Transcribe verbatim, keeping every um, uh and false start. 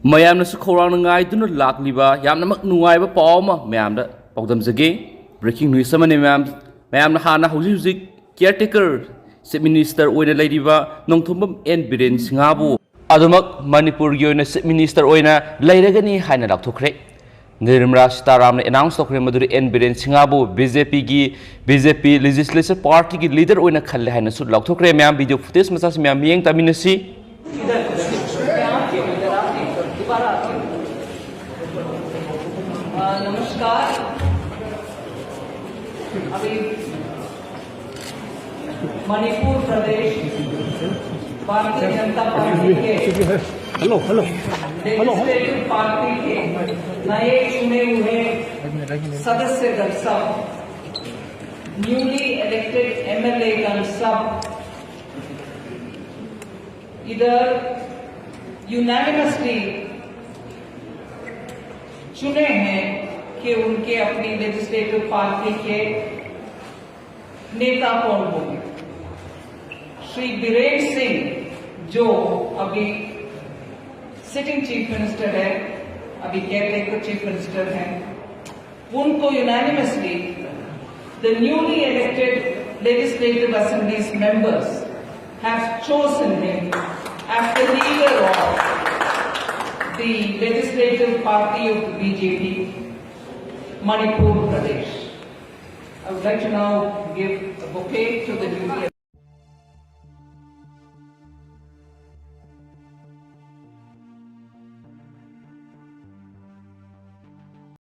ꯃꯌꯥꯝꯅꯁꯨ ꯈꯧꯔꯥꯡꯅ ꯉꯥꯏꯗꯨꯅ ꯂꯥꯛꯂꯤꯕ ꯌꯥꯝꯅꯃꯛ ꯅꯨꯡꯉꯥꯏꯕ ꯄꯥꯎ ꯑꯃ ꯃꯌꯥꯝꯗ ꯄꯥꯎꯗꯝꯖꯒꯦ꯫ Breaking news ꯑꯃꯅꯤ ꯃꯌꯥꯝ꯫ ꯃꯌꯥꯝꯅ ꯍꯥꯟꯅ ꯍꯧꯖꯤꯛ ꯍꯧꯖꯤꯛ caretaker chief minister ꯑꯣꯏꯅ ꯂꯩꯔꯤꯕ ꯅꯣꯡꯊꯣꯝꯕꯝ ꯑꯦꯟ ꯕꯤꯔꯦꯟ ꯁꯤꯡꯍꯕꯨ ꯑꯗꯨꯃꯛ ꯃꯅꯤꯄꯨꯔꯒꯤ ꯑꯣꯏꯅ chief minister ꯑꯣꯏꯅ ꯂꯩꯔꯒꯅꯤ ꯍꯥꯏꯅ ꯂꯥꯎꯊꯣꯛꯈ꯭ꯔꯦ꯫ ꯅꯤꯔꯃꯂꯥ ꯁꯤꯇꯥꯔꯥꯝꯅ announce ꯇꯧꯈ꯭ꯔꯦ ꯃꯗꯨꯗꯤ ꯑꯦꯟ ꯕꯤꯔꯦꯟ ꯁꯤꯡꯍꯕꯨ ꯕꯤ ꯖꯦ ꯄꯤꯒꯤ, ꯕꯤ ꯖꯦ ꯄꯤ legislature partyꯒꯤ leader ꯑꯣꯏꯅ ꯈꯜꯂꯦ ꯍꯥꯏꯅꯁꯨ ꯂꯥꯎꯊꯣꯛꯈ꯭ꯔꯦ꯫ ꯃꯌꯥꯝ video footage ꯃꯆꯥꯁꯤ ꯃꯌꯥꯝ ꯃꯤꯠꯌꯦꯡ ꯇꯥꯃꯤꯟꯅꯁꯤ꯫ अ, नमस्कार। अभी मणिपुर प्रदेश भारतीय जनता पार्टी के हेलो हेलो लेजिस्लेटिव पार्टी के नए चुने हुए सदस्यगण सब, न्यूली इलेक्टेड एमएलए गण सब इधर यूनानिमसली चुने हैं कि उनके अपनी लेजिस्लेटिव पार्टी के नेता कौन होंगे। श्री बीरेन सिंह, जो अभी सिटिंग चीफ मिनिस्टर है, अभी केयरटेकर चीफ मिनिस्टर हैं, उनको unanimously the newly elected legislative assemblies members have chosen him as the leader of the legislative party of the B J P, Manipur Pradesh. I would like to now give a bouquet to the newly